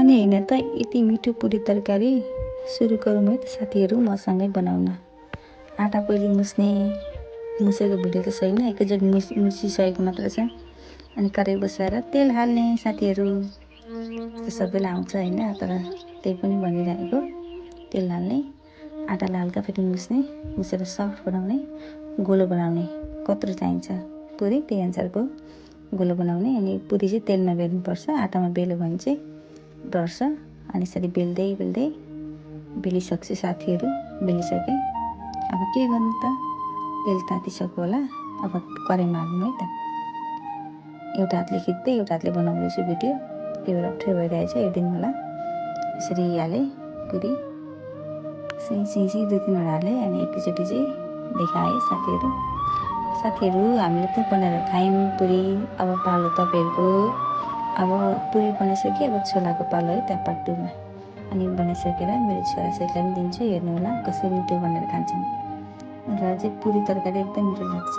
खाने होइन त यति मिठो पुरी तरकारी। सुरु गरौँ है त साथीहरू मसँगै बनाउन। आटा पहिले मुसेको भिडियो त छैन, एकैचोटि मुसिसकेको मात्र छ। अनि कराही बसाएर तेल हाल्ने साथीहरू। त्यो सबैलाई आउँछ होइन, तर त्यही पनि भनिरहेको। तेल हाल्ने, आटालाई हल्का फेरि मुसेर सफ्ट बनाउने, गोलो बनाउने। कत्रो चाहिन्छ पुरी त्यही अनुसारको गोलो बनाउने। अनि पुरी चाहिँ तेलमा बेल्नुपर्छ, आटामा बेल्यो भने चाहिँ डढ्छ। अनि यसरी बेल्दै बेलिसक्छु साथीहरू, बेलिसकेँ। अब के गर्नु त, तेल तातिसक्यो होला। अब कराहीमा हाल्नु है त। एउटा हातले खिच्दै एउटा हातले बनाउँदैछु भिडियो, त्यही भएर अप्ठ्यारो भइरहेछ, हेरिदिनु होला। यसरी हालेँ पुरी, सिङ 2-3 हालेँ। अनि एकैचोटि चाहिँ देखाएँ साथीहरू। हामीले त बनाएर खायौँ पुरी। अब पालो तपाईँहरूको। अब पुरी बनाइसकेँ, अब छोलाको पालो है त पार्ट 2मा। अनि बनाइसकेर मेरो छोराछोरीलाई पनि दिन्छु, हेर्नु होला कसरी मिठो बनाएर खान्छौँ। र चाहिँ पुरी तरकारी एकदम मिठो लाग्छ।